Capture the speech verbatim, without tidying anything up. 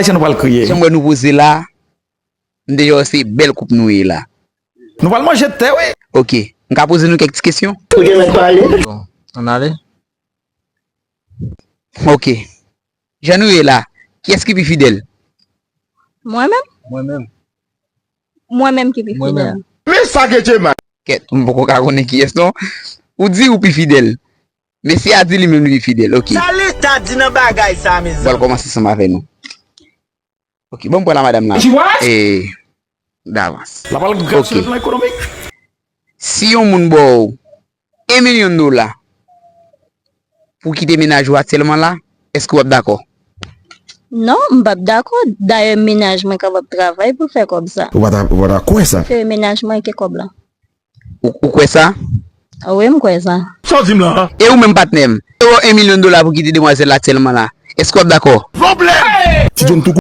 Ayisyen nou pral kriye. Jan m wè nou poze la, m deja wè se bèl koup nou ye la. Nou pral manje tè, wi. Ok. M ka poze nou kèk ti kesyon? Ou gen mèt pale. Bon, ann ale. Ok. Jan nou ye la, kiyès ki pi fidèl? Mwen menm? Mwen menm. Mwen menm ki pi fidèl. Men sa ke Djema. Kèt, m poko ka konnen kiyès non. Ou di ou pi fidèl. Mesye a di li menm li pi fidèl. Ok. Sa leta di nan bagay sa, mezanmi? Pral kòmanse ansanm avè nou. Ok, bon, m pran la madanm la. She what? E davans. La pral grasye nan ekonomik. Si yon moun ba w en milyon dola pou kite mennaj ou aktyèlman la, èske w ap dakò? Non, m p ap dakò. Dayè, mennaj mwen kapab travay pou l fè kòb sa. Ou pa ta, ou pa ta kwè sa? Prefere mennaj mwen ke kòb la. Ou, ou kwè sa? Wi, m kwè sa. Sa w di m la? E ou menm, patnè m? Yo ba w en milyon dola pou kite demwazèl la aktyèlman la. Èske w ap dakò? Pwoblèm! Ti John tou